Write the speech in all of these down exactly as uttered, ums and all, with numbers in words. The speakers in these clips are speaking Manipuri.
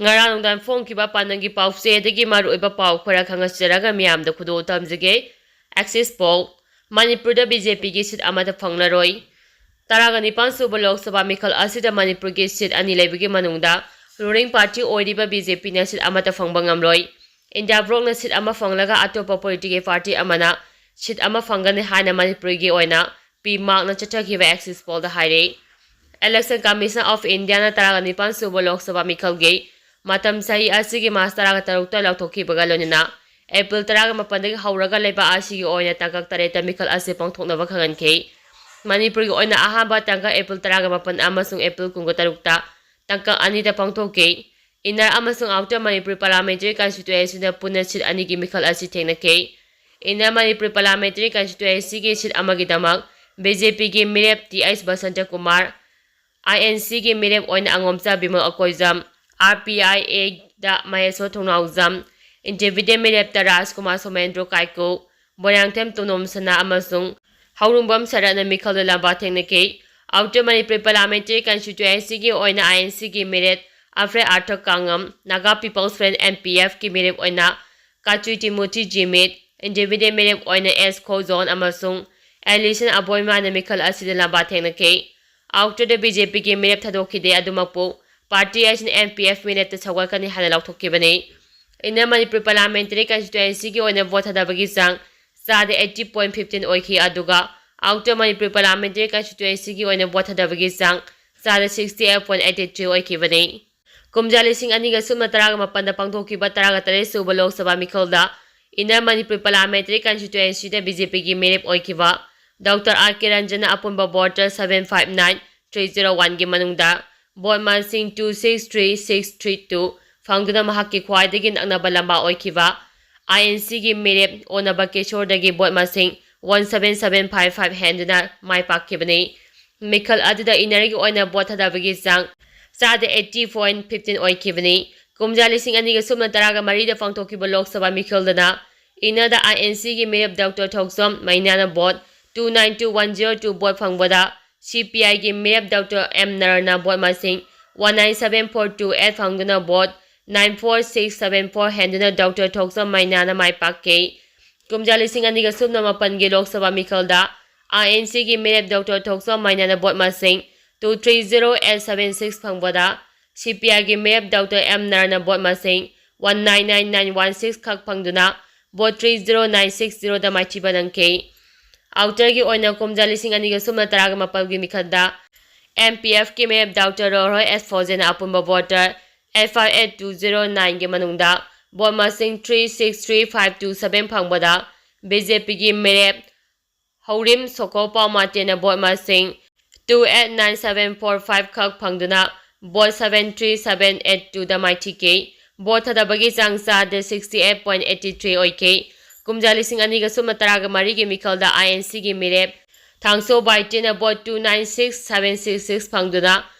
ꯉꯔꯥꯡ ꯅꯨꯡꯗꯥꯡ ꯐꯣꯡꯈꯤꯕ ꯄꯥꯟꯗꯝꯒꯤ ꯄꯥꯎꯆꯦꯗꯒꯤ ꯃꯔꯨꯑꯣꯏꯕ ꯄꯥꯎ ꯈꯔ ꯈꯪꯍꯟꯖꯔꯒ ꯃꯤꯌꯥꯝꯗ ꯈꯨꯗꯣꯜ ꯇꯝꯖꯒꯦ꯫ Axis Poll, ꯃꯅꯤꯄꯨꯔꯗ BJPꯒꯤ seat ꯑꯃꯠꯇ ꯐꯪꯂꯔꯣꯏ꯫ ꯇꯔꯥꯒ ꯅꯤꯄꯥꯟ ꯁꯨꯕ ꯂꯣꯛ ꯁꯚꯥ ꯃꯤꯈꯜ ꯑꯁꯤꯗ ꯃꯅꯤꯄꯨꯔꯒꯤ seat ꯑꯅꯤ ꯂꯩꯕꯒꯤ ꯃꯅꯨꯡꯗ ruling party ꯑꯣꯏꯔꯤꯕ BJPꯅ seat ꯑꯃꯠꯇ ꯐꯪꯕ ꯉꯝꯂꯣꯏ꯫ India Blockꯅ seat ꯑꯃ ꯐꯪꯂꯒ ꯑꯇꯣꯞꯄ political party ꯑꯃꯅ seat ꯑꯃ ꯐꯪꯒꯅꯤ ꯍꯥꯏꯅ ꯃꯅꯤꯄꯨꯔꯒꯤ ꯑꯣꯏꯅ P Markꯅ ꯆꯠꯊꯈꯤꯕ Axis Pollꯗ ꯍꯥꯏꯔꯤ꯫ Election Commission of Indiaꯅ ꯇꯔꯥꯒ ꯅꯤꯄꯥꯟ ꯁꯨꯕ ꯂꯣꯛ ꯁꯚꯥ ꯃꯤꯈꯜꯒꯤ ꯃꯇꯝ ꯆꯍꯤ ꯑꯁꯤꯒꯤ March ꯇꯔꯥꯒ ꯇꯔꯨꯛꯇ ꯂꯥꯎꯊꯣꯛꯈꯤꯕꯒ ꯂꯣꯏꯅꯅ April ꯇꯔꯥꯒ ꯃꯥꯄꯟꯗꯒꯤ ꯍꯧꯔꯒ ꯂꯩꯕꯥꯛ ꯑꯁꯤꯒꯤ ꯑꯣꯏꯅ ꯇꯥꯡꯀꯛ ꯇꯔꯦꯠꯇ ꯃꯤꯈꯜ ꯑꯁꯤ ꯄꯥꯡꯊꯣꯛꯅꯕ ꯈꯪꯍꯟꯈꯤ꯫ ꯃꯅꯤꯄꯨꯔꯒꯤ ꯑꯣꯏꯅ ꯑꯍꯥꯟꯕ ꯇꯥꯡꯀꯛ April ꯇꯔꯥꯒ ꯃꯥꯄꯟ ꯑꯃꯁꯨꯡ April ꯀꯨꯟꯒ ꯇꯔꯨꯛꯇ ꯇꯥꯡꯀꯛ ꯑꯅꯤꯗ ꯄꯥꯡꯊꯣꯛꯈꯤ꯫ Inner ꯑꯃꯁꯨꯡ Outer ꯃꯅꯤꯄꯨꯔ Parliamentary Constituencyꯗ ꯄꯨꯟꯅ seat ꯑꯅꯤꯒꯤ ꯃꯤꯈꯜ ꯑꯁꯤ ꯊꯦꯡꯅꯈꯤ꯫ Inner ꯃꯅꯤꯄꯨꯔ Parliamentary Constituencyꯒꯤ seat ꯑꯃꯒꯤꯗꯃꯛ BJPꯒꯤ ꯃꯤꯔꯦꯞ Th Basanta Kumar, INCꯒꯤ ꯃꯤꯔꯦꯞ ꯑꯣꯏꯅ ꯑꯉꯣꯝꯆꯥ ꯕꯤꯃꯜ ꯑꯀꯣꯏꯖꯝ, RPIAꯗ ꯃꯍꯦꯁꯣꯔ ꯊꯣꯡꯅꯥꯎꯖꯝ, Individual ꯃꯤꯔꯦꯞꯇ ꯔꯥꯖꯀꯨꯃꯥꯔ ꯁꯣꯃꯦꯟꯗ꯭ꯔꯣ ꯀꯥꯏꯀꯨ, ꯃꯣꯏꯔꯥꯡꯊꯦꯝ ꯇꯣꯅꯣꯝ ꯁꯅꯥ ꯑꯃꯁꯨꯡ ꯍꯧꯔꯨꯝꯕꯝ ꯁꯔꯠꯅ ꯃꯤꯈꯜꯗ ꯂꯝꯕꯥ ꯊꯦꯡꯅꯈꯤ꯫ Outer ꯃꯅꯤꯄꯨꯔ Parliamentary Constituencyꯒꯤ ꯑꯣꯏꯅ INCꯒꯤ ꯃꯤꯔꯦꯞ Alfred Arthur Kangam, Naga People's Front NPFꯀꯤ ꯃꯤꯔꯦꯞ ꯑꯣꯏꯅ ꯀꯥꯆꯨꯏ ꯇꯤꯃꯣꯊꯤ ꯖꯤꯃꯤꯠ, Individual ꯃꯤꯔꯦꯞ ꯑꯣꯏꯅ S ꯈꯣꯖꯣꯟ ꯑꯃꯁꯨꯡ Alison ꯑꯕꯣꯏꯃꯥꯅ ꯃꯤꯈꯜ ꯑꯁꯤꯗ ꯂꯝꯕꯥ ꯊꯦꯡꯅꯈꯤ꯫ Outerꯗ BJPꯒꯤ ꯃꯤꯔꯦꯞ ꯊꯥꯗꯣꯛꯈꯤꯗꯦ꯫ ꯑꯗꯨꯃꯛꯄꯨ party ꯑꯁꯤꯅ NPF ꯃꯤꯔꯦꯞꯇ ꯁꯧꯒꯠꯀꯅꯤ ꯍꯥꯏꯅ ꯂꯥꯎꯊꯣꯛꯈꯤꯕꯅꯤ꯫ Inner ꯃꯅꯤꯄꯨꯔ Parliamentary Constituencyꯒꯤ ꯑꯣꯏꯅ vote ꯊꯥꯗꯕꯒꯤ ꯆꯥꯡ ꯆꯥꯗ eighty point fifteen ꯑꯣꯏꯈꯤ, ꯑꯗꯨꯒ Outer ꯃꯅꯤꯄꯨꯔ Parliamentary Constituencyꯒꯤ ꯑꯣꯏꯅ vote ꯊꯥꯗꯕꯒꯤ ꯆꯥꯡ ꯆꯥꯗ sixty eight point eighty three ꯑꯣꯏꯈꯤꯕꯅꯤ꯫ ꯀꯨꯝꯖꯥ ꯂꯤꯁꯤꯡ ꯑꯅꯤꯒ ꯁꯨꯞꯅ ꯇꯔꯥꯒ ꯃꯥꯄꯟꯗ ꯄꯥꯡꯊꯣꯛꯈꯤꯕ ꯇꯔꯥꯒ ꯇꯔꯦꯠ ꯁꯨꯕ ꯂꯣꯛ ꯁꯚꯥ ꯃꯤꯈꯜꯗ Inner ꯃꯅꯤꯄꯨꯔ Parliamentary Constituencyꯗ BJPꯒꯤ ꯃꯤꯔꯦꯞ ꯑꯣꯏꯈꯤꯕ Doctor R K Ranjanꯅ ꯑꯄꯨꯟꯕ voter seven five nine three zero oneꯒꯤ ꯃꯅꯨꯡꯗ vote ꯃꯁꯤꯡ two six three six three two ꯐꯪꯗꯨꯅ ꯃꯍꯥꯛꯀꯤ ꯈ꯭ꯋꯥꯏꯗꯒꯤ ꯅꯛꯅꯕ ꯂꯝꯕꯥ ꯑꯣꯏꯈꯤꯕ INCꯒꯤ ꯃꯤꯔꯦꯞ ꯑꯣꯅꯕ ꯀꯦꯁꯣꯔꯗꯒꯤ vote ꯃꯁꯤꯡ one seven seven five five ꯍꯦꯟꯗꯨꯅ ꯃꯥꯏ ꯄꯥꯛꯈꯤꯕꯅꯤ꯫ ꯃꯤꯈꯜ ꯑꯗꯨꯗ Innerꯒꯤ ꯑꯣꯏꯅ vote ꯊꯥꯗꯕꯒꯤ ꯆꯥꯡ ꯆꯥꯗ eighty point fifteen ꯑꯣꯏꯈꯤꯕꯅꯤ꯫ ꯀꯨꯝꯖꯥ ꯂꯤꯁꯤꯡ ꯑꯅꯤꯒ ꯁꯨꯞꯅ ꯇꯔꯥꯒ ꯃꯔꯤꯗ ꯄꯥꯡꯊꯣꯛꯈꯤꯕ ꯂꯣꯛ ꯁꯚꯥ ꯃꯤꯈꯜꯗꯅ Innerꯗ INCꯒꯤ ꯃꯤꯔꯦꯞ Doctor Thouchom ꯃꯩꯅꯥꯅ vote two nine two one zero two vote ꯐꯪꯕꯗ CPIꯒꯤ ꯃꯤꯔꯦꯞ Doctor M ꯅꯔꯅ vote ꯃꯁꯤꯡ one nine seven four two eight ꯐꯪꯗꯨꯅ vote nine four six seven four ꯍꯦꯟꯗꯨꯅ Doctor ꯊꯣꯛꯆꯝ ꯃꯩꯅꯥꯅ ꯃꯥꯏ ꯄꯥꯛꯈꯤ꯫ ꯀꯨꯝꯖꯥ ꯂꯤꯁꯤꯡ ꯑꯅꯤꯒ ꯁꯨꯞꯅ ꯃꯥꯄꯟꯒꯤ ꯂꯣꯛ ꯁꯚꯥ ꯃꯤꯈꯜꯗ INC ꯒꯤ ꯃꯤꯔꯦꯞ Doctor ꯊꯣꯛꯆꯝ ꯃꯩꯅꯥꯅ vote ꯃꯁꯤꯡ two three zero eight seven six ꯐꯪꯕꯗ, CPI ꯒꯤ ꯃꯤꯔꯦꯞ Doctor ꯑꯦꯝ ꯅꯥꯔꯅ vote ꯃꯁꯤꯡ one nine nine nine one six ꯈꯛ ꯐꯪꯗꯨꯅ vote three zero nine six zero ꯗ ꯃꯥꯏꯊꯤꯕ ꯅꯪꯈꯤ꯫ Outer ꯒꯤ ꯑꯣꯏꯅ ꯀꯨꯝꯖꯥ ꯂꯤꯁꯤꯡ ꯑꯅꯤꯒ ꯁꯨꯞꯅ ꯇꯔꯥꯒ ꯃꯥꯄꯜꯒꯤ ꯃꯤꯈꯜꯗ MPF ꯀꯤ ꯃꯤꯔꯦꯞ Doctor ꯔꯣꯍꯣꯏ ꯑꯦꯁ ꯐꯣꯖꯦꯅ ꯑꯄꯨꯟꯕ voter eight five eight two zero nine ꯒꯤ ꯃꯅꯨꯡꯗ vote ꯃꯁꯤꯡ three six three five two seven ꯐꯪꯕꯗ, BJP ꯒꯤ ꯃꯤꯔꯦꯞ ꯍꯧꯔꯤꯝ ꯁꯣꯀꯣ ꯄꯥꯎꯃꯥꯇꯦꯅ vote ꯃꯁꯤꯡ two eight nine seven four five ꯈꯛ ꯐꯪꯗꯨꯅ vote seven three seven eight two ꯗ ꯃꯥꯏꯊꯤꯈꯤ꯫ Vote ꯊꯥꯗꯕꯒꯤ ꯆꯥꯡ ꯆꯥꯗ sixty eight point eight three ꯑꯣꯏꯈꯤ꯫ ꯀꯨꯝꯖꯥ ꯂꯤꯁꯤꯡ ꯑꯅꯤꯒ ꯁꯨꯞꯅ ꯇꯔꯥꯒ ꯃꯔꯤꯒꯤ ꯃꯤꯈꯜꯗ INC ꯒꯤ ꯃꯤꯔꯦꯞ ꯊꯥꯡꯁꯣ ꯕꯥꯏꯇꯦꯅ vote two nine six seven six six ꯐꯪꯗꯨꯅ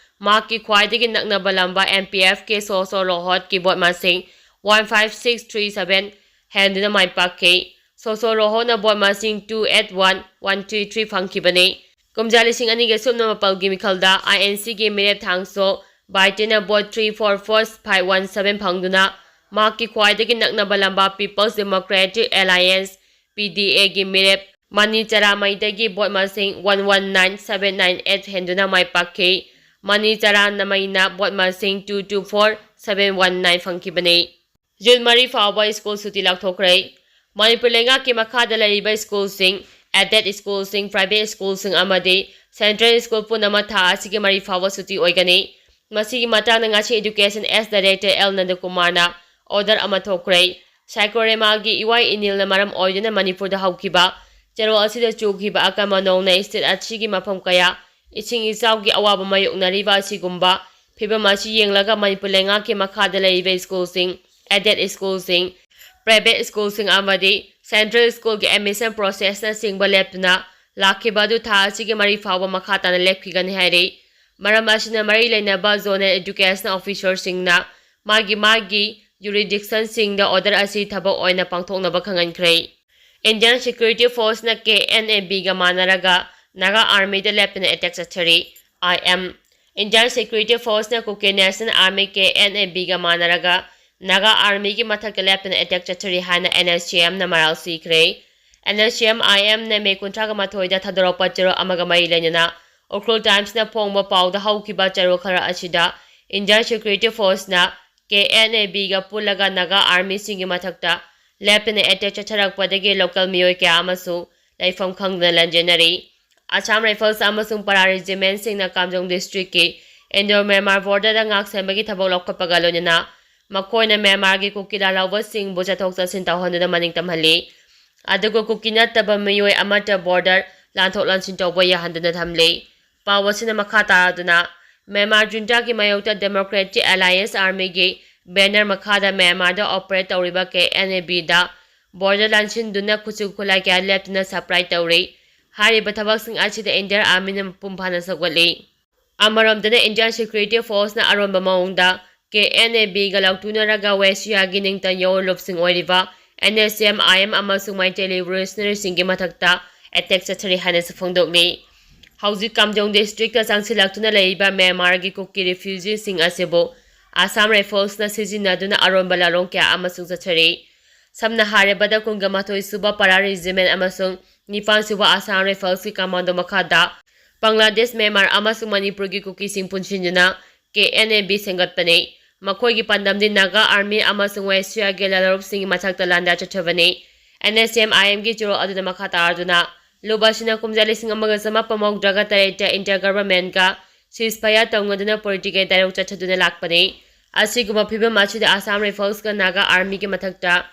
ꯃꯍꯥꯛꯀꯤ ꯈ꯭ꯋꯥꯏꯗꯒꯤ ꯅꯛꯅꯕ ꯂꯝꯕ MPF ꯀꯤ ꯁꯣꯁꯣ ꯔꯣꯍꯣꯠꯀꯤ vote ꯃꯁꯤꯡ one five six three seven ꯍꯦꯟꯗꯨꯅ ꯃꯥꯏ ꯄꯥꯛꯈꯤ꯫ ꯁꯣꯁꯣ ꯔꯣꯍꯣꯠꯅ vote ꯃꯁꯤꯡ two eight one one three three ꯐꯪꯈꯤꯕꯅꯤ꯫ ꯀꯨꯝꯖꯥ ꯂꯤꯁꯤꯡ ꯑꯅꯤꯒ ꯁꯨꯞꯅ ꯃꯥꯄꯜꯒꯤ ꯃꯤꯈꯜꯗ INC ꯒꯤ ꯃꯤꯔꯦꯞ ꯊꯥꯡꯁꯣ ꯕꯥꯏꯇꯦꯅ vote three four four five one seven ꯐꯪꯗꯨꯅ ꯃꯍꯥꯛꯀꯤ ꯈ꯭ꯋꯥꯏꯗꯒꯤ ꯅꯛꯅꯕ ꯂꯝꯕ People's Democratic Alliance, PDA ꯒꯤ ꯃꯤꯔꯦꯞ ꯃꯅꯤ ꯆꯔꯥꯃꯩꯗꯒꯤ vote ꯃꯁꯤꯡ one one nine seven nine eight ꯍꯦꯟꯗꯨꯅ ꯃꯥꯏ ꯄꯥꯛꯈꯤ꯫ ꯃꯅꯤ ꯆꯔꯥꯃꯩꯅ vote ꯃꯁꯤꯡ two two four seven one nine ꯐꯪꯈꯤꯕꯅꯤ꯫ June ꯃꯔꯤ ꯐꯥꯎꯕ school ꯁꯨꯇꯤ ꯂꯥꯎꯊꯣꯛꯈ꯭ꯔꯦ꯫ ꯃꯅꯤꯄꯨꯔ ꯂꯩꯉꯥꯛꯀꯤ ꯃꯈꯥꯗ ꯂꯩꯔꯤꯕ school ꯁꯤꯡ, aided school ꯁꯤꯡ, private school ꯁꯤꯡ ꯑꯃꯗꯤ central school ꯄꯨꯝꯅꯃꯛ ꯊꯥ ꯑꯁꯤꯒꯤ ꯃꯔꯤ ꯐꯥꯎꯕ ꯁꯨꯇꯤ ꯑꯣꯏꯒꯅꯤ꯫ ꯃꯁꯤꯒꯤ ꯃꯇꯥꯡꯗ ꯉꯁꯤ Education S Director ꯑꯦꯜ ꯅꯟꯗꯀꯨꯃꯥꯔꯅ order ꯑꯃ ꯊꯣꯛꯈ꯭ꯔꯦ꯫ ꯁꯥꯏꯀ꯭ꯂꯣꯟ ꯔꯦꯃꯥꯒꯤ ꯏꯋꯥꯏ ꯏꯅꯤꯜꯅ ꯃꯔꯝ ꯑꯣꯏꯗꯨꯅ ꯃꯅꯤꯄꯨꯔꯗ ꯍꯧꯈꯤꯕ ꯆꯌꯣꯜ ꯑꯁꯤꯗ ꯆꯨꯈꯤꯕ ꯑꯀꯟꯕ ꯅꯣꯡꯅ state ꯑꯁꯤꯒꯤ ꯃꯐꯝ ꯀꯌꯥ ꯏꯁꯤꯡ ꯏꯆꯥꯎꯒꯤ ꯑꯋꯥꯕ ꯃꯥꯌꯣꯛꯅꯔꯤꯕ ꯑꯁꯤꯒꯨꯝꯕ ꯐꯤꯚꯝ ꯑꯁꯤ ꯌꯦꯡꯂꯒ ꯃꯅꯤꯄꯨꯔ ꯂꯩꯉꯥꯛꯀꯤ ꯃꯈꯥꯗ ꯂꯩꯔꯤꯕ school ꯁꯤꯡ, aided school ꯁꯤꯡ, private school ꯁꯤꯡ ꯑꯃꯗꯤ central school ꯒꯤ admission process ꯅꯆꯤꯡꯕ ꯂꯦꯞꯇꯨꯅ ꯂꯥꯛꯈꯤꯕ ꯑꯗꯨ ꯊꯥ ꯑꯁꯤꯒꯤ ꯃꯔꯤ ꯐꯥꯎꯕ ꯃꯈꯥ ꯇꯥꯅ ꯂꯦꯞꯈꯤꯒꯅꯤ ꯍꯥꯏꯔꯤ꯫ ꯃꯔꯝ ꯑꯁꯤꯅ ꯃꯔꯤ ꯂꯩꯅꯕ zonal education officer ꯁꯤꯡꯅ ꯃꯥꯒꯤ ꯃꯥꯒꯤ jurisdiction ꯁꯤꯡꯗ order ꯑꯁꯤ ꯊꯕꯛ ꯑꯣꯏꯅ ꯄꯥꯡꯊꯣꯛꯅꯕ ꯈꯪꯍꯟꯈ꯭ꯔꯦ꯫ Indian Security Force ꯅ KNA B ꯒ ꯃꯥꯟꯅꯔꯒ Naga Army ꯗ ꯂꯦꯞꯇꯅ attack ꯆꯠꯊꯔꯤ꯫ I M Indian Security Force ꯅ Kuki National Army, K N A B ꯒ ꯃꯥꯟꯅꯔꯒ Naga Army ꯒꯤ ꯃꯊꯛꯇ ꯂꯦꯞꯇꯅ attack ꯆꯠꯊꯔꯤ ꯍꯥꯏꯅ N S C M ꯅ ꯃꯔꯥꯜ ꯁꯤꯈ꯭ꯔꯦ꯫ N S C M I M ꯅ ꯃꯦ ꯀꯨꯟꯊ꯭ꯔꯥꯒ ꯃꯥꯊꯣꯏꯗ ꯊꯥꯗꯣꯔꯛꯄ ꯆꯦꯔꯣꯜ ꯑꯃꯒ ꯃꯔꯤ ꯂꯩꯅꯅ ꯎꯈ꯭ꯔꯨꯜ Times ꯅ ꯐꯣꯡꯕ ꯄꯥꯎꯗ ꯍꯧꯈꯤꯕ ꯆꯦꯔꯣꯜ ꯈꯔ ꯑꯁꯤꯗ Indian Security Force ꯅ K N A B ꯒ ꯄꯨꯜꯂꯒ Naga Army ꯁꯤꯡꯒꯤ ꯃꯊꯛꯇ ꯂꯦꯞꯇꯅ attack ꯆꯠꯊꯔꯛꯄꯗꯒꯤ local ꯃꯤꯑꯣꯏ ꯀꯌꯥ ꯑꯃꯁꯨ ꯂꯩꯐꯝ ꯈꯪꯗꯅ ꯂꯟꯖꯦꯟꯅꯔꯤ꯫ Assam Rifles ꯑꯃꯁꯨꯡ Para Regiment ꯁꯤꯡꯅ ꯀꯥꯝꯖꯣꯡ district ꯀꯤ Indo Myanmar border ꯗ ꯉꯥꯛ ꯁꯦꯟꯕꯒꯤ ꯊꯕꯛ ꯂꯧꯈꯠꯄꯒ ꯂꯣꯏꯅꯅ ꯃꯈꯣꯏꯅ Myanmar ꯒꯤ ꯀꯨꯀꯤ ꯂꯥꯜꯍꯧꯕꯁꯤꯡꯕꯨ ꯆꯠꯊꯣꯛ ꯆꯠꯁꯤꯟ ꯇꯧꯍꯟꯗꯨꯅ ꯃꯅꯤꯡ ꯇꯝꯍꯜꯂꯤ꯫ ꯑꯗꯨꯒ ꯀꯨꯀꯤ ꯅꯠꯇꯕ ꯃꯤꯑꯣꯏ ꯑꯃꯠꯇ border ꯂꯥꯟꯊꯣꯛ ꯂꯥꯟꯁꯤꯟ ꯇꯧꯕ ꯌꯥꯍꯟꯗꯅ ꯊꯝꯂꯤ꯫ ꯄꯥꯎ ꯑꯁꯤꯅ ꯃꯈꯥ ꯇꯥꯔꯗꯨꯅ, Myanmar junta ꯒꯤ ꯃꯥꯌꯣꯛꯇ Democratic Alliance Army ꯒꯤ banner ꯃꯈꯥꯗ Myanmar ꯗ operate ꯇꯧꯔꯤꯕ K N A B the border ꯂꯥꯟꯁꯤꯟꯗꯨꯅ ꯈꯨꯠꯁꯨ ꯈꯨꯠꯂꯥꯏ ꯀꯌꯥ ꯂꯦꯞꯇꯅ supply ꯇꯧꯔꯤ꯫ ꯍꯥꯏꯔꯤꯕ ꯊꯕꯛꯁꯤꯡ ꯑꯁꯤꯗ Indian Army ꯅ ꯃꯄꯨꯡ ꯐꯥꯅ ꯁꯧꯒꯠꯂꯤ꯫ ꯑꯃꯔꯣꯝꯗꯅ, Indian Security Force ꯅ ꯑꯔꯣꯟꯕ ꯃꯑꯣꯡꯗ K N A B ꯒ ꯂꯥꯎꯊꯣꯛꯅꯔꯒ West Siaing ꯒꯤ ꯅꯤꯡꯇꯝ ꯌꯧꯔ ꯂꯨꯞꯁꯤꯡ ꯑꯣꯏꯔꯤꯕ N S C M I M ꯑꯃꯁꯨꯡ ꯃꯩꯇꯩ revolutionary ꯁꯤꯡꯒꯤ ꯃꯊꯛꯇ attack ꯆꯠꯊꯔꯤ ꯍꯥꯏꯅꯁꯨ ꯐꯣꯡꯗꯣꯛꯂꯤ꯫ ꯍꯧꯖꯤꯛ ꯀꯥꯝꯖꯣꯡ district ꯇ ꯆꯪꯁꯤꯜꯂꯛꯇꯨꯅ ꯂꯩꯔꯤꯕ Myanmar ꯒꯤ ꯀꯨꯀꯤ refugee ꯁꯤꯡ ꯑꯁꯤꯕꯨ Assam Rifles ꯅ ꯁꯤꯖꯤꯟꯅꯗꯨꯅ ꯑꯔꯣꯟꯕ ꯂꯥꯂꯣꯡ ꯀꯌꯥ ꯑꯃꯁꯨ ꯆꯠꯊꯔꯤ꯫ ꯁꯝꯅ ꯍꯥꯏꯔꯕꯗ, ꯀꯨꯟꯒ ꯃꯥꯊꯣꯏ ꯁꯨꯕ Para Regiment ꯑꯃꯁꯨꯡ ꯅꯤꯄꯥꯟ ꯁꯨꯕ Assam Rifles ꯀꯤ commando ꯃꯈꯥꯗ ꯕꯪꯒ꯭ꯂꯥꯗꯦꯁ, ꯃ꯭ꯌꯥꯟꯃꯥꯔ ꯑꯃꯁꯨꯡ ꯃꯅꯤꯄꯨꯔꯒꯤ ꯀꯨꯀꯤꯁꯤꯡ ꯄꯨꯟꯁꯤꯟꯗꯨꯅ K N A B ꯁꯦꯝꯒꯠꯄꯅꯤ꯫ ꯃꯈꯣꯏꯒꯤ ꯄꯥꯟꯗꯝꯗꯤ Naga Army ꯑꯃꯁꯨꯡ West Siaing ꯒꯤ ꯂꯥꯜꯍꯧꯕꯁꯤꯡꯒꯤ ꯃꯊꯛꯇ ꯂꯥꯟꯗꯥ ꯆꯠꯊꯕꯅꯤ꯫ N S C M I M ꯒꯤ ꯆꯦꯔꯣꯜ ꯑꯗꯨꯅ ꯃꯈꯥ ꯇꯥꯔꯗꯨꯅ, ꯂꯨꯞ ꯑꯁꯤꯅ ꯀꯨꯝꯖꯥ ꯂꯤꯁꯤꯡ ꯑꯃꯒ ꯆꯃꯥꯄꯟ ꯃꯧꯗ꯭ꯔꯥꯒ ꯇꯔꯦꯠꯇ Inter Government ꯒ ceasefire ꯇꯧꯅꯗꯨꯅ political dialogue ꯆꯠꯊꯗꯨꯅ ꯂꯥꯛꯄꯅꯤ꯫ ꯑꯁꯤꯒꯨꯝꯕ ꯐꯤꯕꯝ ꯑꯁꯤꯗ Assam Rifles ꯒ Naga Army ꯒꯤ ꯃꯊꯛꯇ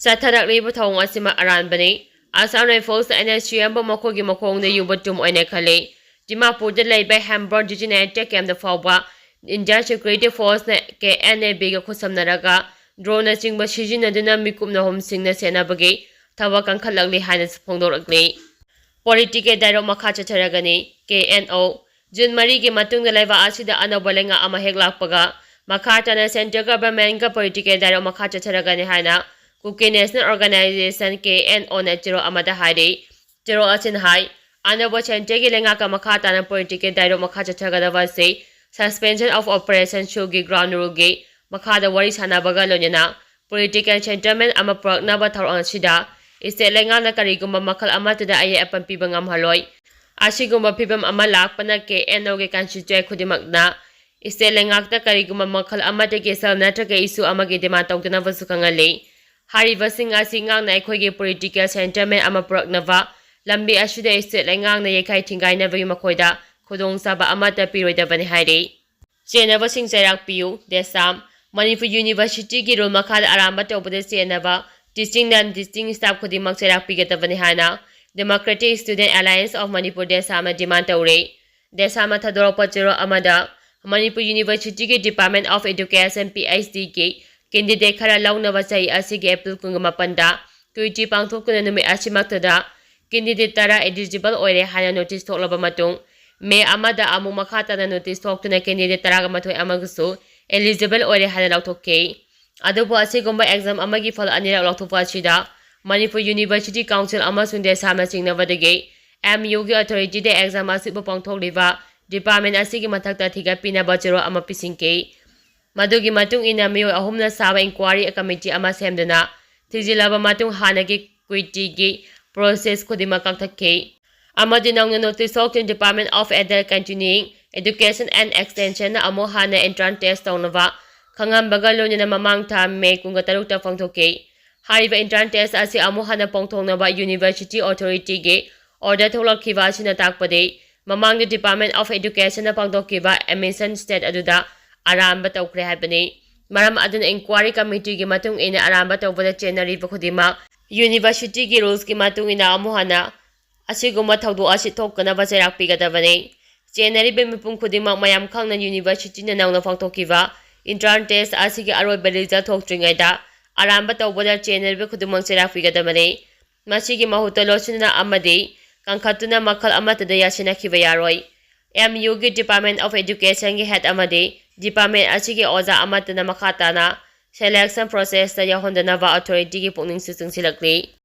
ꯆꯠꯊꯔꯛꯂꯤꯕ ꯊꯧꯑꯣꯡ ꯑꯁꯤꯃꯛ ꯑꯔꯥꯟꯕꯅꯤ꯫ Assam Rifles ꯅ N S C M ꯕꯨ ꯃꯈꯣꯏꯒꯤ ꯃꯈꯣꯡꯗ ꯌꯨꯕ ꯇꯨꯝ ꯑꯣꯏꯅ ꯈꯜꯂꯤ꯫ ꯗꯤꯃꯥꯄꯨꯔꯗ ꯂꯩꯕ Hembron Designated Camp ꯗ ꯐꯥꯎꯕ Indian Security Force ꯅ K N A B ꯒ ꯈꯨꯠꯁꯝꯅꯔꯒ drone ꯅꯆꯤꯡꯕ ꯁꯤꯖꯤꯟꯅꯗꯨꯅ ꯃꯤꯀꯨꯞꯅ ꯍꯨꯝꯁꯤꯡꯅ ꯁꯦꯟꯅꯕꯒꯤ ꯊꯕꯛ ꯀꯟꯈꯠꯂꯛꯂꯤ ꯍꯥꯏꯅꯁꯨ ꯐꯣꯡꯗꯣꯔꯛꯂꯤ꯫ Political dialogue ꯃꯈꯥ ꯆꯠꯊꯔꯒꯅꯤ꯫ K N O꯫ ꯖꯨꯟ ꯃꯔꯤꯒꯤ ꯃꯇꯨꯡꯗ ꯂꯩꯕꯥꯛ ꯑꯁꯤꯗ ꯑꯅꯧꯕ ꯂꯩꯉꯥꯛ ꯑꯃ ꯍꯦꯛ ꯂꯥꯛꯄꯒ, ꯃꯈꯥ ꯇꯥꯅ Central Government ꯒ political dialogue ꯃꯈꯥ ꯆꯠꯊꯔꯒꯅꯤ ꯍꯥꯏꯅ Kuki National Organization, K N O ꯅ ꯆꯦꯔꯣꯜ ꯑꯃꯗ ꯍꯥꯏꯔꯤ꯫ ꯆꯦꯔꯣꯜ ꯑꯁꯤꯅ ꯍꯥꯏ, ꯑꯅꯧꯕ centreꯒꯤ ꯂꯩꯉꯥꯛꯀ ꯃꯈꯥ ꯇꯥꯅ political dialogue ꯃꯈꯥ ꯆꯠꯊꯒꯗꯕ ꯑꯁꯤ suspension of operation ꯁꯨꯒꯤ ground ruleꯒꯤ ꯃꯈꯥꯗ ꯋꯥꯔꯤ ꯁꯥꯟꯅꯕꯒ ꯂꯣꯏꯅꯅ political settlement ꯑꯃ ꯄꯨꯔꯛꯅꯕ ꯊꯧꯔꯥꯡ ꯑꯁꯤꯗ state ꯂꯩꯉꯥꯛꯅ ꯀꯔꯤꯒꯨꯝꯕ ꯃꯈꯜ ꯑꯃꯠꯇꯗ ꯑꯌꯦꯠ ꯑꯄꯟ ꯄꯤꯕ ꯉꯝꯍꯜꯂꯣꯏ꯫ ꯑꯁꯤꯒꯨꯝꯕ ꯐꯤꯕꯝ ꯑꯃ ꯂꯥꯛꯄꯅ KNOꯒꯤ constituent ꯈꯨꯗꯤꯡꯃꯛꯅ state ꯂꯩꯉꯥꯛꯇ ꯀꯔꯤꯒꯨꯝꯕ ꯃꯈꯜ ꯑꯃꯠꯇꯒꯤ cell ꯅꯠꯇ꯭ꯔꯒ issue ꯑꯃꯒꯤ demand ꯇꯧꯗꯅꯕꯁꯨ ꯈꯪꯍꯜꯂꯤ꯫ ꯍꯥꯏꯔꯤꯕꯁꯤꯡ ꯑꯁꯤ ꯉꯥꯛꯅ ꯑꯩꯈꯣꯏꯒꯤ political settlement ꯑꯃ ꯄꯨꯔꯛꯅꯕ ꯂꯝꯕꯤ ꯑꯁꯤꯗ state ꯂꯩꯉꯥꯛꯅ ꯌꯩꯈꯥꯏ ꯊꯤꯡꯒꯥꯏꯅꯕꯒꯤ ꯃꯈꯣꯏꯗ ꯈꯨꯗꯣꯡꯆꯥꯕ ꯑꯃꯠꯇ ꯄꯤꯔꯣꯏꯗꯕꯅꯤ ꯍꯥꯏꯔꯤ꯫ ꯆꯦꯟꯅꯕꯁꯤꯡ ꯆꯩꯔꯥꯛ ꯄꯤꯌꯨ꯫ ꯗꯦꯁꯥꯝ꯫ ꯃꯅꯤꯄꯨꯔ Universityꯒꯤ rule ꯃꯈꯥꯗ ꯑꯔꯥꯟꯕ ꯇꯧꯕꯗ ꯆꯦꯟꯅꯕ teaching non teaching staff ꯈꯨꯗꯤꯡꯃꯛ ꯆꯩꯔꯥꯛ ꯄꯤꯒꯗꯕꯅꯤ ꯍꯥꯏꯅ Democratic Student Alliance of Manipur, ꯗꯦꯁꯥꯝꯅ demand ꯇꯧꯔꯦ꯫ ꯗꯦꯁꯥꯝꯅ ꯊꯥꯗꯣꯔꯛꯄ ꯆꯦꯔꯣꯜ ꯑꯃꯗ Manipur Universityꯒꯤ Department of Education, PhDꯒꯤ candidate ꯈꯔ ꯂꯧꯅꯕ ꯆꯍꯤ ꯑꯁꯤꯒꯤ April ꯀꯨꯟꯃꯥꯄꯟꯗ ꯀꯨꯏꯇꯤ ꯄꯥꯡꯊꯣꯛꯇꯨꯅ ꯅꯨꯃꯤꯠ ꯑꯁꯤꯃꯛꯇꯗ candidate ꯇꯔꯥ eligible ꯑꯣꯏꯔꯦ ꯍꯥꯏꯅ notice ꯊꯣꯛꯂꯕ ꯃꯇꯨꯡ, May ꯑꯃꯗ ꯑꯃꯨꯛ ꯃꯈꯥ ꯇꯥꯅ notice ꯊꯣꯛꯇꯨꯅ candidate ꯇꯔꯥꯒ ꯃꯥꯊꯣꯏ ꯑꯃꯒꯁꯨ eligible ꯑꯣꯏꯔꯦ ꯍꯥꯏꯅ ꯂꯥꯎꯊꯣꯛꯈꯤ꯫ ꯑꯗꯨꯕꯨ ꯑꯁꯤꯒꯨꯝꯕ exam ꯑꯃꯒꯤ ꯐꯜ ꯑꯅꯤꯔꯛ ꯂꯥꯎꯊꯣꯛꯄ ꯑꯁꯤꯗ ꯃꯅꯤꯄꯨꯔ University Council ꯑꯃꯁꯨꯡ ꯗꯦꯁꯥꯝꯅ ꯆꯤꯡꯅꯕꯗꯒꯤ MUꯒꯤ authorityꯗ exam ꯑꯁꯤꯕꯨ ꯄꯥꯡꯊꯣꯛꯂꯤꯕ department ꯑꯁꯤꯒꯤ ꯃꯊꯛꯇ ꯊꯤꯒꯠꯄꯤꯅꯕ ꯆꯦꯔꯣꯜ ꯑꯃ ꯄꯤꯁꯤꯟꯈꯤ꯫ ꯃꯗꯨꯒꯤ ꯃꯇꯨꯡ ꯏꯟꯅ ꯃꯤꯑꯣꯏ ꯑꯍꯨꯝꯅ ꯁꯥꯕ inquiry committee ꯑꯃ ꯁꯦꯝꯗꯨꯅ ꯊꯤꯖꯤꯜꯂꯕ ꯃꯇꯨꯡ ꯍꯥꯟꯅꯒꯤ ꯀꯨꯏꯇꯤꯒꯤ process ꯈꯨꯗꯤꯡꯃꯛ ꯀꯛꯊꯠꯈꯤ ꯑꯃꯗꯤ ꯅꯧꯅ notice ꯊꯣꯛꯇꯨꯅ Department of Adult Continuing Education and Extensionꯅ ꯑꯃꯨꯛ ꯍꯟꯅ entrance test ꯇꯧꯅꯕ ꯈꯪꯍꯟꯕꯒ ꯂꯣꯏꯅꯅ ꯃꯃꯥꯡ ꯊꯥ May ꯀꯨꯟꯒ ꯇꯔꯨꯛꯇ ꯐꯣꯡꯗꯣꯛꯈꯤ꯫ ꯍꯥꯏꯔꯤꯕ entrance test ꯑꯁꯤ ꯑꯃꯨꯛ ꯍꯟꯅ ꯄꯥꯡꯊꯣꯛꯅꯕ University Authorityꯒꯤ order ꯊꯣꯛꯂꯛꯈꯤꯕ ꯑꯁꯤꯅ ꯇꯥꯛꯄꯗꯤ ꯃꯃꯥꯡꯗ Department of Educationꯅ ꯄꯥꯡꯊꯣꯛꯈꯤꯕ admission test ꯑꯗꯨꯗ ꯑꯔꯥꯟꯕ ꯇꯧꯈ꯭ꯔꯦ ꯍꯥꯏꯕꯅꯤ꯫ ꯃꯔꯝ ꯑꯗꯨꯅ inquiry committeeꯒꯤ ꯃꯇꯨꯡ ꯏꯟꯅ ꯑꯔꯥꯟꯕ ꯇꯧꯕꯗ ꯆꯦꯟꯅꯔꯤꯕ ꯈꯨꯗꯤꯡꯃꯛ Universityꯒꯤ rulesꯀꯤ ꯃꯇꯨꯡ ꯏꯟꯅ ꯑꯃꯨꯛ ꯍꯟꯅ ꯑꯁꯤꯒꯨꯝꯕ ꯊꯧꯗꯣꯛ ꯑꯁꯤ ꯊꯣꯛꯇꯅꯕ ꯆꯩꯔꯥꯛ ꯄꯤꯒꯗꯕꯅꯤ꯫ ꯆꯦꯟꯅꯔꯤꯕ ꯃꯤꯄꯨꯝ ꯈꯨꯗꯤꯡꯃꯛ ꯃꯌꯥꯝ ꯈꯪꯅ Universityꯅ ꯅꯧꯅ ꯄꯥꯡꯊꯣꯛꯈꯤꯕ entrance test ꯑꯁꯤꯒꯤ ꯑꯔꯣꯏꯕ result ꯊꯣꯛꯇ꯭ꯔꯤꯉꯩꯗ ꯑꯔꯥꯟꯕ ꯇꯧꯕꯗ ꯆꯦꯟꯅꯔꯤꯕ ꯈꯨꯗꯤꯡꯃꯛ ꯆꯩꯔꯥꯛ ꯄꯤꯒꯗꯕꯅꯤ꯫ ꯃꯁꯤꯒꯤ ꯃꯍꯨꯠꯇ ꯂꯣꯠꯁꯤꯟꯗꯨꯅ ꯑꯃꯗꯤ ꯀꯟꯈꯠꯇꯨꯅ ꯃꯈꯜ ꯑꯃꯠꯇꯗ ꯌꯥꯁꯤꯟꯅꯈꯤꯕ ꯌꯥꯔꯣꯏ꯫ MUꯒꯤ Department of Educationꯒꯤ head ꯑꯃꯗꯤ department ꯑꯁꯤꯒꯤ ꯑꯣꯖꯥ ꯑꯃꯠꯇꯅ ꯃꯈꯥ ꯇꯥꯅ selection processꯇ ꯌꯥꯎꯍꯟꯗꯅꯕ authorityꯒꯤ ꯄꯨꯛꯅꯤꯡꯁꯨ ꯆꯤꯡꯁꯤꯜꯂꯛꯂꯤ꯫